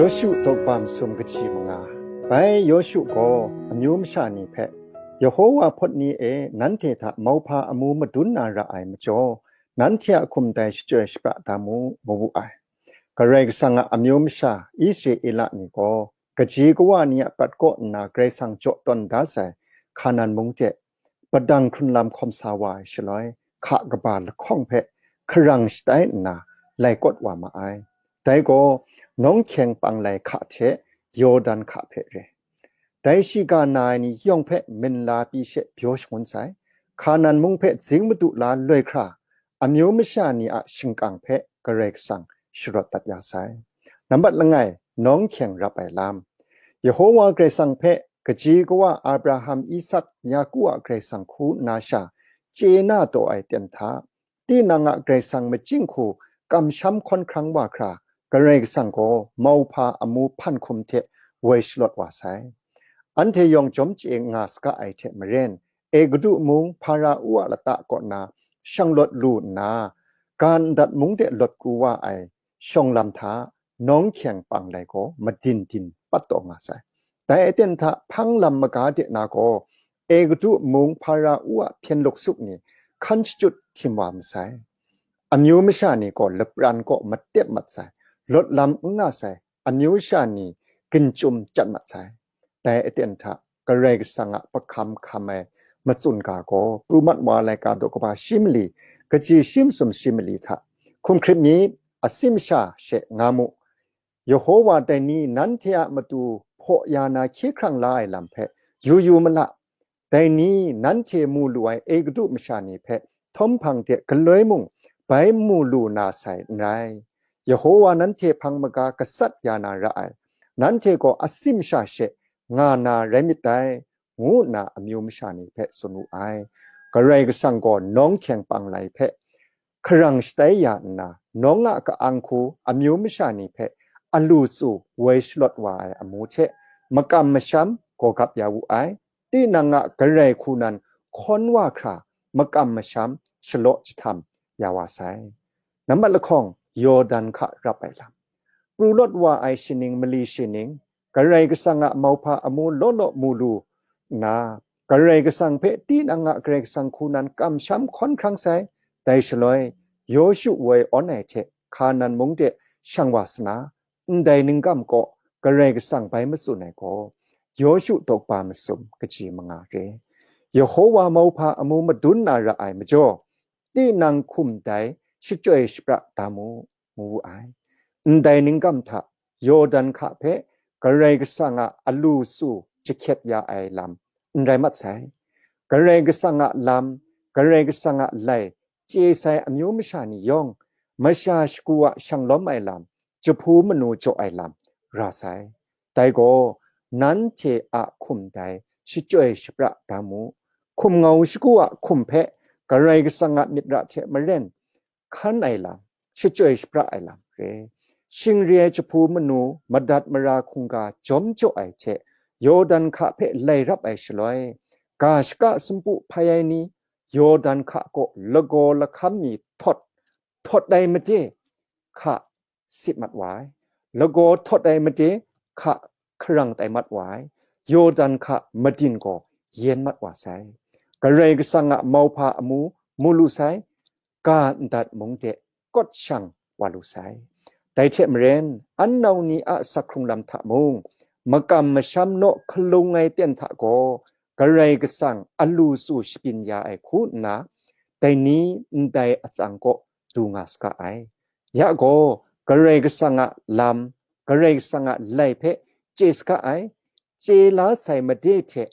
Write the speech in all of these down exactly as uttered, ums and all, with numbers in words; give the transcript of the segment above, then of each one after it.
Yawshu daw kaba masum kaji manga. Bai Yawshu gaw amyu masha ni hpe, Yehowa hpawt ni e nanhte hta mauhpa amu madun na ra ai majaw, nanhte a hkum dai shachyoi shapra da mu, ngu wu ai. Karai Kasang a amyu masha Israela ni gaw, kaji kawa ni a prat kaw nna Karai Kasang jaw tawn da sai Hkanan mung de padang hkrun lam hkawm sa wa ai shaloi, hka kaba lahkawng hpe hkarang shatai nna lai kawt wa ma ai. Dai gaw, Nawngkyeng Panglai hka hte Yawdan hka hpe re. Dai shiga na ai ni yawng hpe minla pyi she byaw shangun sai. Hkanan mung hpe zing madu la loi hkra, amyu masha ni a shingkang hpe Karai Kasang sharawt dat ya sai. Nambat langai, Nawngkyeng Rap Ai Lam. Yehowa Karai Kasang hpe kaji kawa Abraham, Isak, Yaku a Karai Kasang hku nna sha chye na taw ai ten hta, tinang a Karai Kasang majing hku kamsham hkawn hkrang wa hkra, Karai Kasang gaw mauhpa amu hpan hkum hte woi shalawt wa sai. Anhte yawng jawm chye nga saga ai hte maren, Egutu mung Hpara-u a lata kaw na shanglawt lu nna, Gan ndat mung de lawt kru wa ai shawng lam hta Nawngkyeng Panglai gaw madin din pat taw nga sai. Dai aten hta hpang lam maga de na gaw, Egutu mung Hpara-u a hpyen luk suk ni hkan shachyut htim wa masai. Amyu masha ni gaw lapran kaw matep mat sai, lawt lam n nga sai, amyu masha ni ginchyum chyat mat sai. Dai aten hta Karai Kasang a pahkam hkam ai matsun ga gaw, pru mat wa ai laika daw kaba shi mali, kaji shi masum shi mali hta, hkum hkrit myit, asi masha she nga mu. Yehowa dai ni nanhte a matu hpaw ya na hkye hkrang la ai lam hpe yu yu ma la. Dai ni nanhte mu lu ai Egutu masha ni hpe htawm hpang de galoi mung bai mu lu na sai n rai. Yehowa nanhte hpang maga gasat ya na ra ai, nanhte gaw asi masha she nga na rai myit dai, ngu nna amyu masha ni hpe tsun wu ai. Karai Kasang gaw Nawngkyeng Panglai hpe hkarang shatai ya nna, nawng a ka-ang hku amyu masha ni hpe alu tsu woi shalawt wa ai amu hte makam masham gaw gap ya wu ai. Tinang a Karai hku nan hkawn wa hkra makam masham shalaw jahtam ya wa sai. Nambat lahkawng, Yawdan hka rap ai lam. Pru lawt wa ai shaning mali shaning, Karai Kasang a mauhpa amu law law mu lu nna, Karai Kasang hpe tinang a Karai Kasang hku nan kamsham hkawn hkrang sai. Dai shaloi, Yawshu woi awn ai hte Hkanan mung de shang wa sa na, ndai ninggam kaw Karai Kasang bai matsun ai gaw, Yawshu daw kaba masum kaji manga re. Yehowa mauhpa amu madun na ra ai majaw, tinang hkum dai shachyoi shapra da mu, ngu wu ai. Ndai ninggam hta Yawdan hka hpe Karai Kasang a alu tsu jahkyet ya ai lam n rai mat sai. Karai Kasang a lam, Karai Kasang a lai chye sai amyu masha ni yawng, masha shagu a shanglawm ai lam, jahpu manu jaw ai lam ra sai. Dai gaw, nanhte a hkum dai shachyoi shapra da mu. Hkum ngau shagu a hkum hpe Karai Kasang a myit ra hte maren hkan ai lam, shachyoi shapra ai lam re. Shing re ai jahpu manu madat mara hkungga jawm jaw ai hte, Yawdan hka hpe lai rap ai shaloi, ga shaka sumpu hpai ai ni, Yawdan hka kaw lagaw lahkam mi htawt, htawt ai made hka sit mat wa ai, lagaw htawt ai made hka hkarang tai mat wa ai, Yawdan hka madin gaw yen mat wa sai. Karai Kasang a mauhpa amu mu lu sai, ga ndat mung de kawt shang wa lu sai. Dai hte maren, an nau ni a sakhkrung lam hta mung, makam masham naw hkalung ai ten hta gaw, Karai Kasang alu tsu shabyin ya ai hku nna, dai ni ndai atsang kaw du nga saga ai. Ya gaw, Karai Kasang a lam, Karai Kasang a lai hpe chye saga ai, chye la sai made hte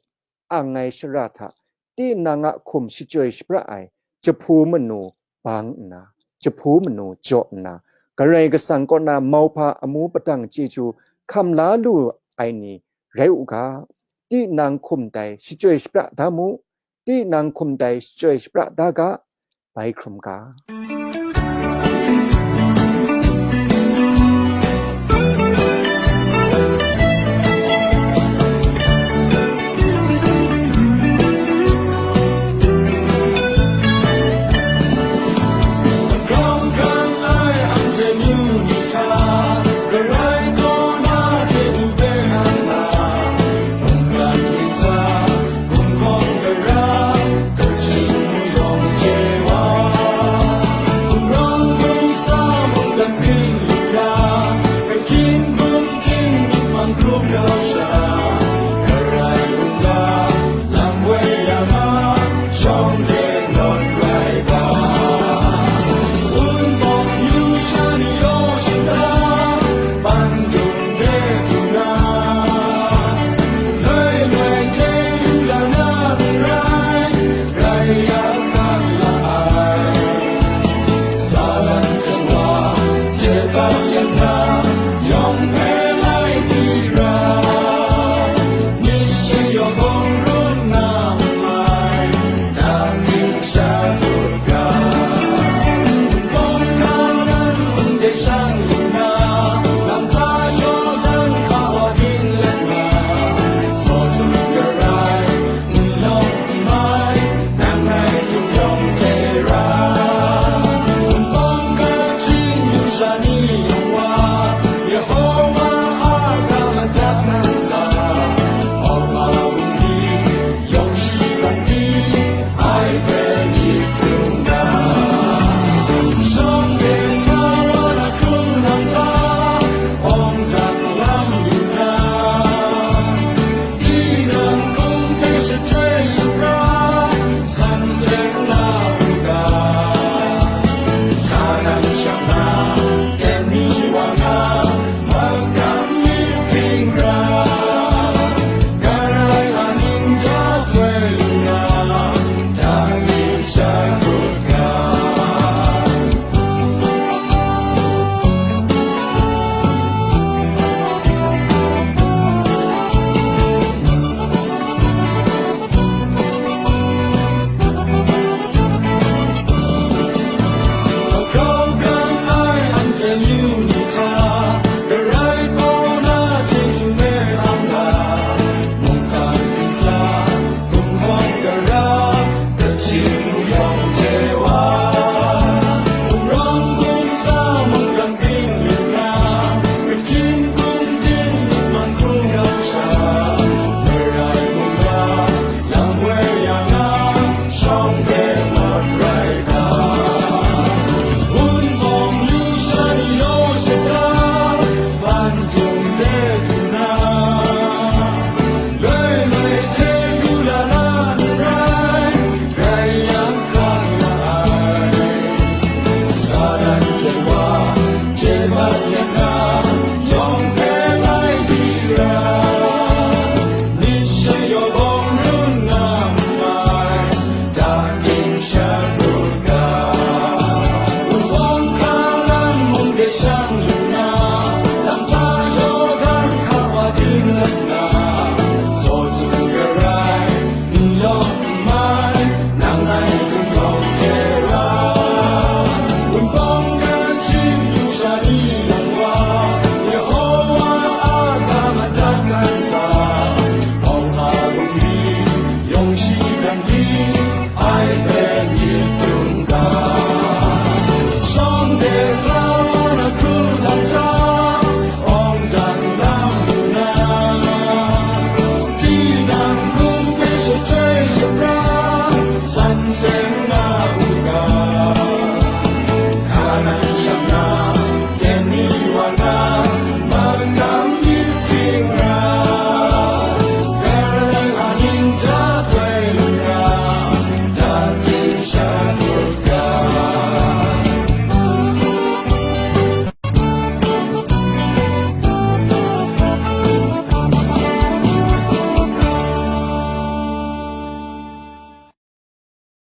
ang ai shara hta, tinang a hkum shachyoi shapra ai jahpu manu bang nna, jahpu manu jaw nna, Karai Kasang kaw na mauhpa amu padang chyeju hkam la lu ai ni rai u ga, tinang hkum dai shachyoi shapra da mu, tinang hkum dai shachyoi shapra da ga, bai hkrum ga.